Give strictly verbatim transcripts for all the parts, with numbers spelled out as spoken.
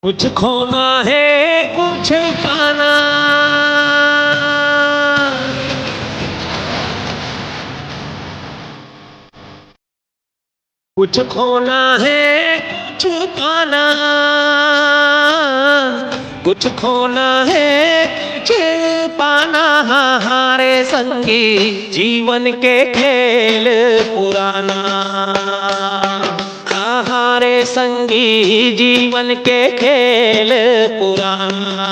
कुछ खोना है, कुछ पाना। कुछ खोना है, कुछ पाना। कुछ खोना है, कुछ पाना। हाँ, हाँ रे संगी, जीवन के खेल पुराना। हाँ, हाँ रे संगी, जीवन के खेल पुराना।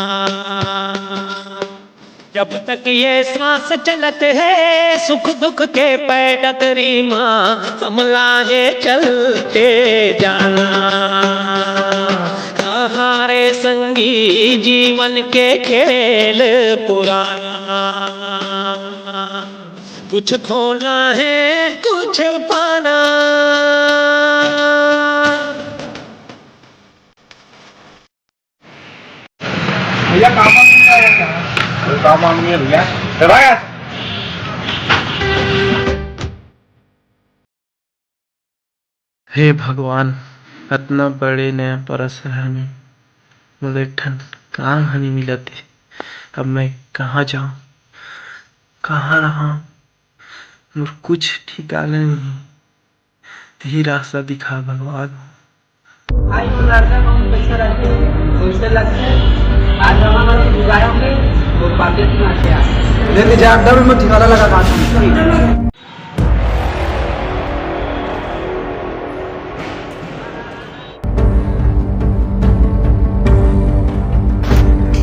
जब तक ये सांस चलत है, सुख दुख के पैडगरी माँ, हमला है चलते जाना। हाँ, हाँ रे संगी, जीवन के खेल पुराना। कुछ खोना है, कुछ पाना। भैया, काम वाम नहीं आया क्या? अरे, काम वाम नहीं है भैया। ए भाई, हे भगवान, अतना बड़े नयापारा शहर में मोला एक ठन काम ह नइ मिलत हे। अब मैं कहाँ जाऊँ, कहाँ रहूँ, मोर कुछ ठिकाना नहीं हे। तेही रास्ता दिखा भगवान। आज तो लड़का बहुत पैसा रखे, पैसे लगते, आज हमारा जुगाड़ होंगे, वो पाकेट में आ गया। लेके जा, डर मत, ठिकाना लगा, बात नहीं।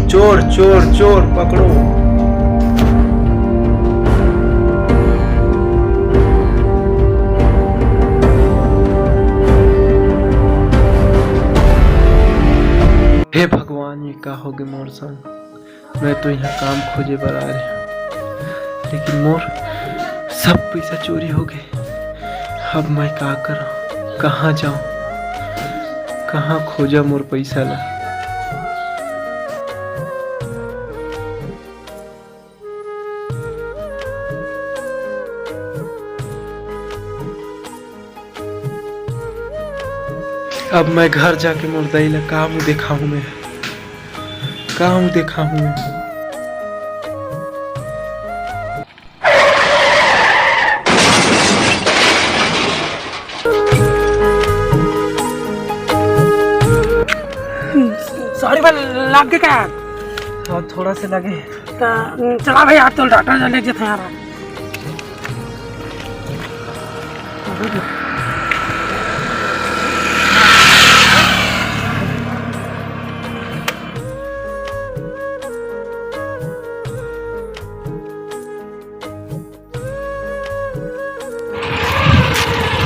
चोर, चोर, चोर पकड़ो। हे भगवान, ये का होगे मोर संग? मैं तो यहाँ काम खोजे बर आ रहे हूँ, लेकिन मोर सब पैसा चोरी हो गए। अब मैं का करूँ, कहाँ जाऊँ, कहाँ खोजा मोर पैसा ला? अब मैं घर जाके मोर दाई ला का मुँह देखाहूँ मैं, का मुँह देखाहूँ मैं? सॉरी भाई, लाग गे का? हाँ, थोड़ा से लगे। त चला भाई, आज तो डॉक्टर जा ले जथे यार।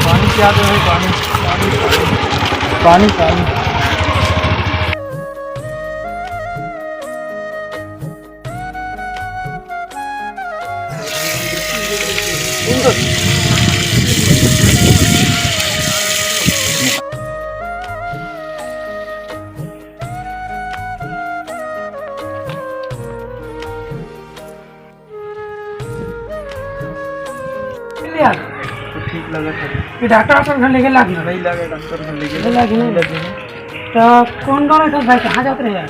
पानी पिया दे भाई, पानी, पानी, पानी, पानी, पानी। यार, तो ठीक लगत हे। ये डॉक्टर, डॉक्टर घर लेके लाग नहीं लगे, डॉक्टर घर लेके ले लाग नहीं लगे। तो कौन कौन है सब भाई, कहाँ जात रहे यार?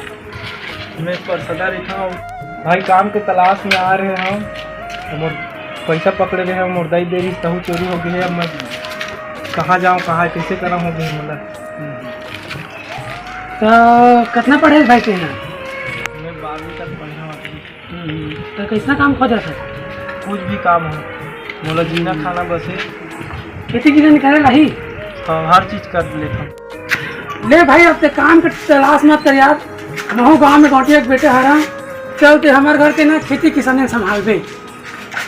मैं परसदा रहिथंव भाई, काम के तलाश में आ रहे हंव। अब मोर पैसा पकड़े रहे हंव, मोर दाई दे रहिस, तहू चोरी हो गए हे। अब मैं कहाँ जाऊँ, कहाँ, कैसे करम हो गए मोला। तो कितना पढ़े भाई तेना? मैं बारहवीं तक पढ़े हंव अभी। हम्म, तो कैसना काम खोजत हे? कुछ भी काम हो, मोला जीना खाना बस हे। खेती किसानी करे ला ही? हाँ, हर चीज कर लेथंव। ले भाई, अब ते काम के तलाश मत कर यार। महू गांव में गौंटिया के बेटे हरंव, चल ते हमर घर के ना खेती किसानी संभालबे।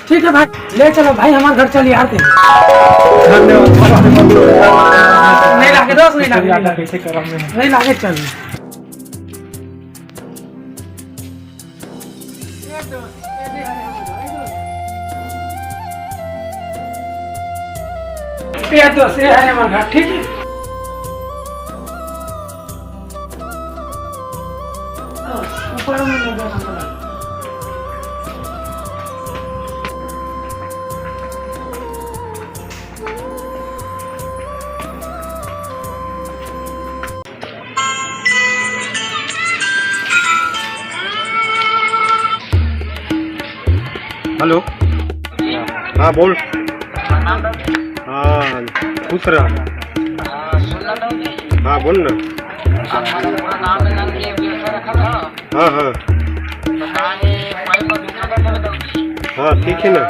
ठीक है भाई, ले चलो भाई, हमर घर चल यार ते। धन्यवाद। नहीं लागे दोस्त, नहीं लागे, नहीं लागे। कैसे करम में? नहीं लागे, चल। ये दोस्त, ये हरे हमर घर, ठीक है? ऊपर में लगा हमर घर। हेलो। हाँ, बोल। हाँ, खुश रह। हाँ, बोल ना। हाँ, हाँ। हाँ, ठीक है ना।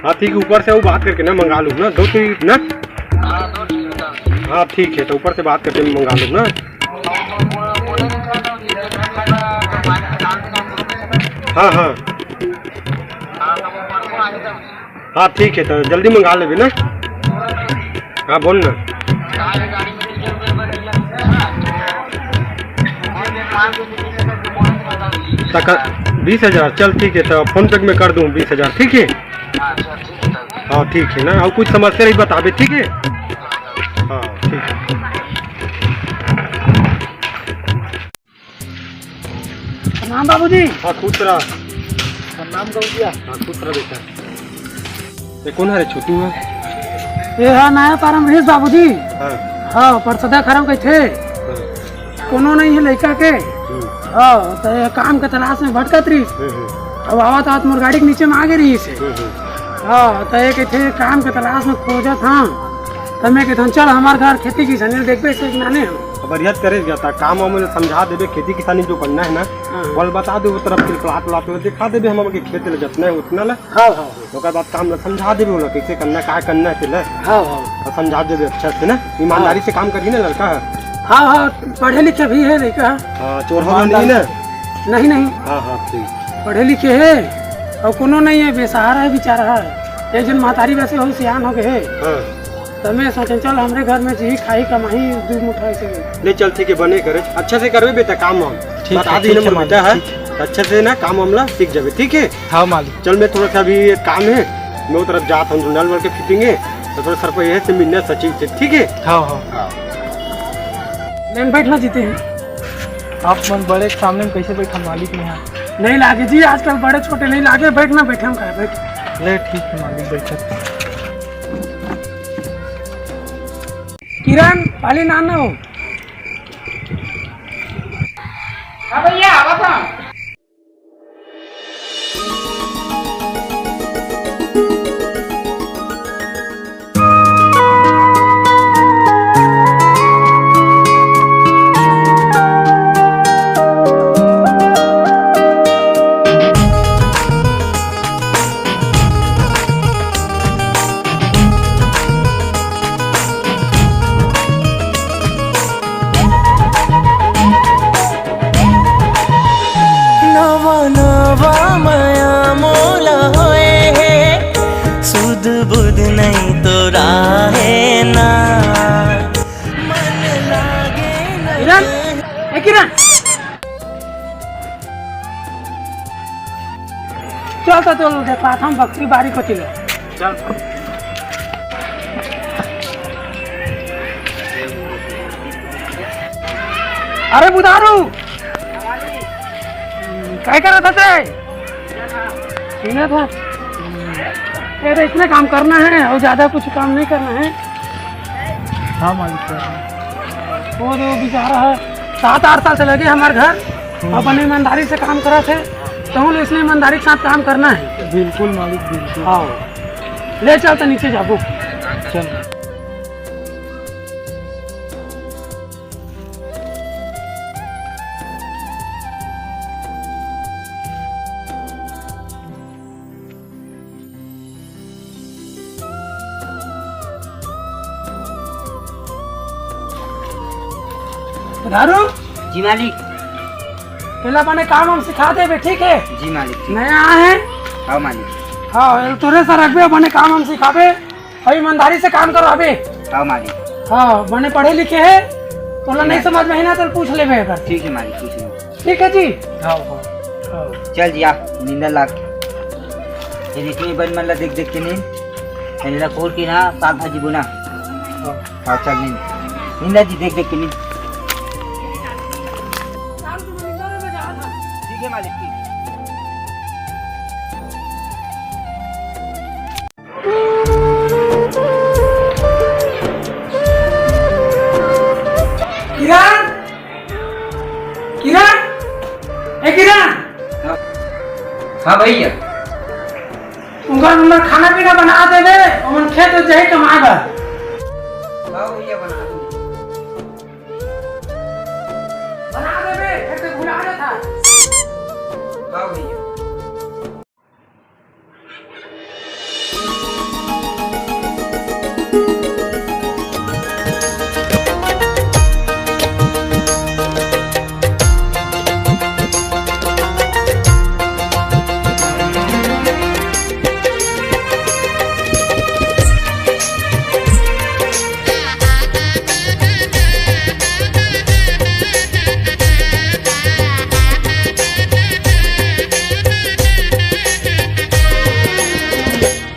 हाँ, ठीक है, ऊपर से वो बात करके ना मंगा लूँ ना, दो तीन ना। हाँ, ठीक है, तो ऊपर से बात करके मंगा लूँ ना। हाँ, हाँ। हाँ, ठीक है, तो जल्दी मंगा लेबे ना। हाँ, बोल ना। तक बीस हजार, चल ठीक है, तो फोन पे में कर दूँ बीस हजार, ठीक है। हाँ, ठीक है ना, और कुछ समस्या रही बताबे, ठीक है। हाँ, ठीक है। प्रणाम बाबूजी। हाँ, खुश रह। प्रणाम गौजिया। हाँ, खुश रह बेटा। ये कौन हरे, छोटू है? ये है नया पारा महेश बाबूजी। हाँ। हाँ, परसदा खरम कहिथे। हाँ। कोनो नहीं है लइका के। हम्म। हाँ, तो ये काम के तलाश में भटकत रहिस। हम्म, हम्म। अब आवत आवत मोर गाड़ी के नीचे में आगे रहिस हे। हम्म, हम्म। हाँ, तो ये कहिथे काम के तलाश में खोजत हाँ। तो मैं कहिथन चल हमार घर खेती किसानी देखबे से नाने हम। अब बढ़िया करे गया था, काम वाम समझा देबे, खेती किसानी जो करना है ना, हाँ। बोल बता दे, वो तरफ से प्लाट व्लाट वो दिखा देबे, हम के खेत ले जतना है उतना ले। हाँ, हाँ। ओकर बाद काम ला समझा देबे, ओला कैसे करना, का करना है तेला। हाँ, हाँ। और समझा देबे अच्छा से ना, ईमानदारी हाँ। से काम करही ना लड़का है। हाँ, हाँ, पढ़े लिखे भी है लड़का। हाँ, चोर हो ईमानदार। नहीं ना? नहीं, नहीं। हाँ, हाँ, ठीक। पढ़े लिखे है और कोनो नहीं है, बेसहारा है बेचारा है। एक जन महतारी वैसे हो सियान हो गए है। हाँ। तो मैं सोचें चल हमरे घर में जी खाही कमाही दू मुठा ऐसे। ले चल ठीक है, बने करे, अच्छा से करबे बेटा काम वाम। ठीक बता है, दी ठीक ना है, मोर बेटा मालिक, है, ठीक है। अच्छा से ना काम वाम ला सीख जाबे, ठीक है। हाँ मालिक। चल, मैं थोड़ा सा अभी एक काम है, मैं वो तरफ जात हूँ, नल वल के फिटिंग है, तो थोड़ा सर को यही से मिलना सचिव से, ठीक है? हाँ, हाँ। हाँ। लेन बैठना जीते हैं। आप मन बड़े के सामने में कैसे बैठा मालिक में यहाँ? नहीं लागे जी, आजकल बड़े छोटे नहीं लागे, बैठना बैठे हम कहे बैठ। ले ठीक है मालिक, बैठा। किरण, पाली नाना हो। हाँ भैया, आवा था। नवा नवा मया मोला होए हे, सुध बुध नहीं तो राहे ना। मन लागे न किरण, ए किरण, चल तो चल देखा हम बकरी बारी को चिल्ला। चल। अरे बुधारू, काय करत हस? सुना था। ये तो इसमें काम करना है और ज्यादा कुछ काम नहीं करना है। हाँ मालिक, कर रहे हैं। वो जो बेचारा है, सात आठ साल से लगे हमारे घर, हम्म। अपने ईमानदारी से काम करा थे, तो हम इसने ईमानदारी के साथ काम करना है। बिल्कुल मालिक, बिल्कुल। हाँ, ले चल तो नीचे जाबो। चल। दारू? जी मालिक। पहला बने काम हम सिखा देबे, ठीक है? जी मालिक, ठीक। नया आए हैं? हाँ मालिक। हाँ, ये तोरे सर रखबे, बने काम हम सिखाबे। अउ ईमानदारी से काम करो अबे। हाँ मालिक। हाँ, बने पढ़े लिखे है, तोला नहीं समझ में है ना, तो पूछ लेबे अगर। ठीक है मालिक, पूछ लेबे। ठीक है जी। हाँ, हाँ, हाँ। चल जी, आ, निंदा लाग। ये जितनी बन मन ला देख देख के नींद, ये ला कोर की ना, साग भाजी बुना। हाँ। हाँ, चल नींद। निंदा जी, देख देख के नींद। ठीक है मालिक, ठीक। किरण, किरण, किरण। हाँ। हाँ भैया। उनकर, उनकर खाना पीना बना देबे, ओमन खेत जाही कमाए बर। हाँ भैया, बना दूँ। बना देबे, फिर से भुला जाता। हाँ भैया।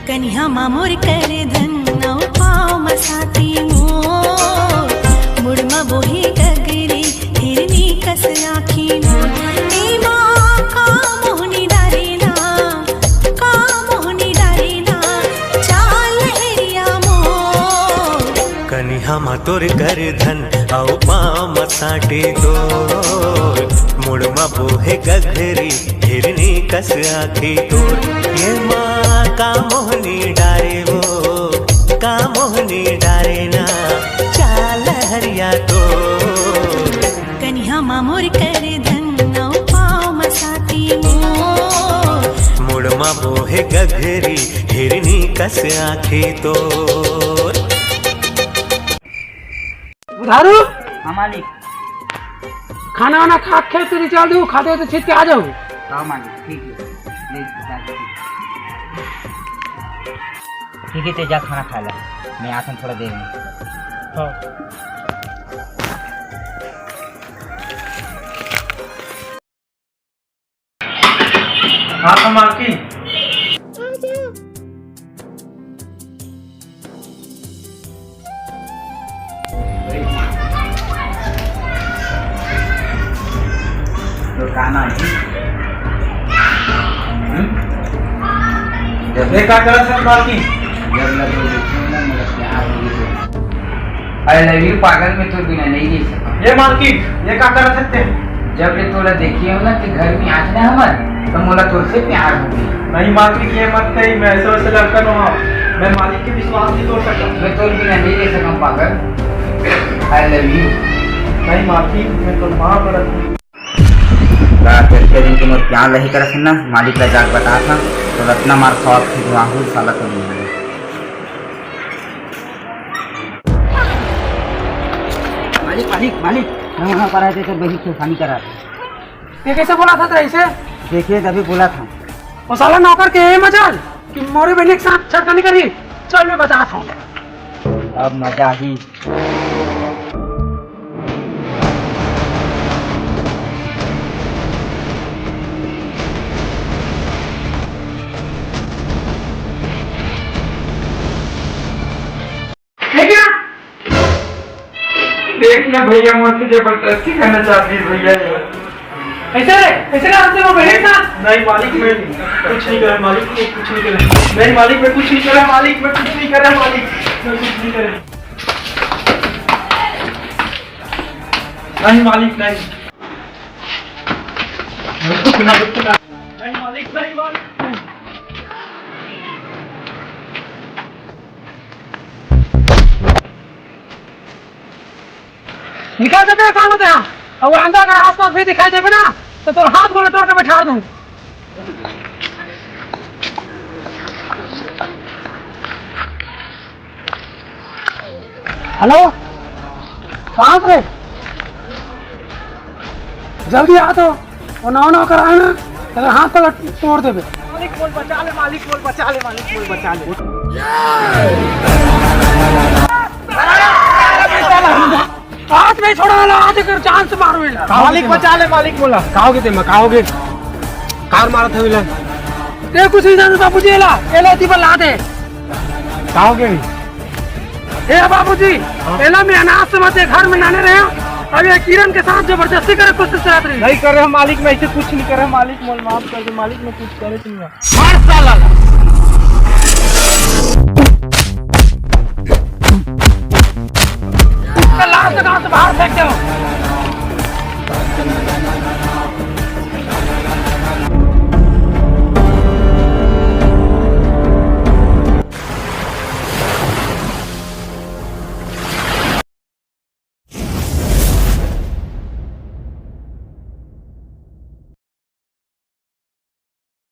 कनिहा मा मोर कर धन, अउ पाँव म साटी मोर, मुड़ म बोहे गगरी, हिरनी कस आँखी मोर। ए माँ का मोहनी डारे ना, का मोहनी डारे ना, चाल लहरिया मोर। कनिहा मा तोर कर धन, अउ पाँव म साटी तोर, मुड़ म बोहे गगरी, हिरनी कस आँखी तोर। ये माँ का मोहनी डारे वो, का मोहनी डारे ना, चाल लहरिया तोर। कनिहा मा मोर कर धन, अउ पाँव म साटी मोर, मुड़ म बोहे गगरी, हिरनी कस आँखी तोर। बुधारू। हाँ मालिक। खाना वाना खा के खेत से निकल दू, खाते होते छीत के आ जाऊ। हाँ मालिक, ठीक है। ले, जा, जा। ठीक है, ते जा खाना खा ले, मैं आथन थोड़ा देर में। हाँ। हाँ, हाँ, मालकिन। तो का नाम है? हम्म? जब ये का करत हस, मालकिन? जब लगे देखियो ना, मेरा प्यार हो गया। I love you पागल, मैं तोर बिना नहीं रह सकता। ये मालकिन, ये का करत हस ते? जब ले तोला देखे हो ना कि घर में आज ना हमर, तो मोला तोर से प्यार हो गई। नहीं मालकिन, ये मत कही, मैं ऐसे वैसे लड़का न हूँ। मैं मालिक के विश्वास नहीं तोड़ सकता। मैं तोर बिना नहीं रह सकता पागल। I love you। नहीं मालकिन, मैं तो माँ पड़त। ला, जतके दिन के मोर प्यार लही करत हे ना, मालिक ला जाके बता था, तो रत्ना मार खावा फिर राहुल साला तो नहीं है। मालिक, मालिक, मालिक, मैं वहाँ पर आए थे, तो वही तूफानी करा थे। ये कैसे बोला था तेरा इसे? देखिए, तभी बोला था। वो साला नौकर के ये मजाल कि मोरे बहन के साथ छेड़खानी करी। चल, मैं बता था। अब मजा ही। देख ना भैया, मुझसे जबरदस्ती करना चाहती है भैया ये। कैसे रे? कैसे रे? हमसे वो बहन ना? नहीं मालिक, मैं कुछ नहीं करा मालिक, मैं कुछ नहीं करा। नहीं मालिक, मैं कुछ नहीं करा मालिक, मैं कुछ नहीं करा मालिक, मैं कुछ नहीं करा। नहीं मालिक, नहीं। नहीं मालिक, नहीं मालिक। निकल जाते हैं काम होते हैं। और अंदर अगर आसपास भी दिखाई देवे ना, तो तोर हाथ गोड़ तोड़ के बैठा दूँ। हेलो, कहाँ से? जल्दी आ तो, वो नौ नौ कराए ना, तेरे हाथ तो तोड़ देबे। मालिक मोला बचा ले, मालिक मोला बचा ले, मालिक मोला बचा ले। आज नहीं छोड़ा वाला, आज अगर जान से मारो इला। मालिक बचा ले, मालिक मोला। का होगे ते मा, का होगे? कार मारत हवे ला। ते कुछ नहीं जानता बाबूजी, एला, एला एती बर ला दे। का होगे? ए बाबूजी, हाँ। एला मैं अनाथ समझ के घर में लाने रहे, अब ये किरण के साथ जबरदस्ती करे कोशिश करत रही। नहीं करे मालिक, मैं ऐसे कुछ नहीं करे मालिक, मोला माफ कर दे मालिक, मैं कुछ करे नहीं। मार साला ला।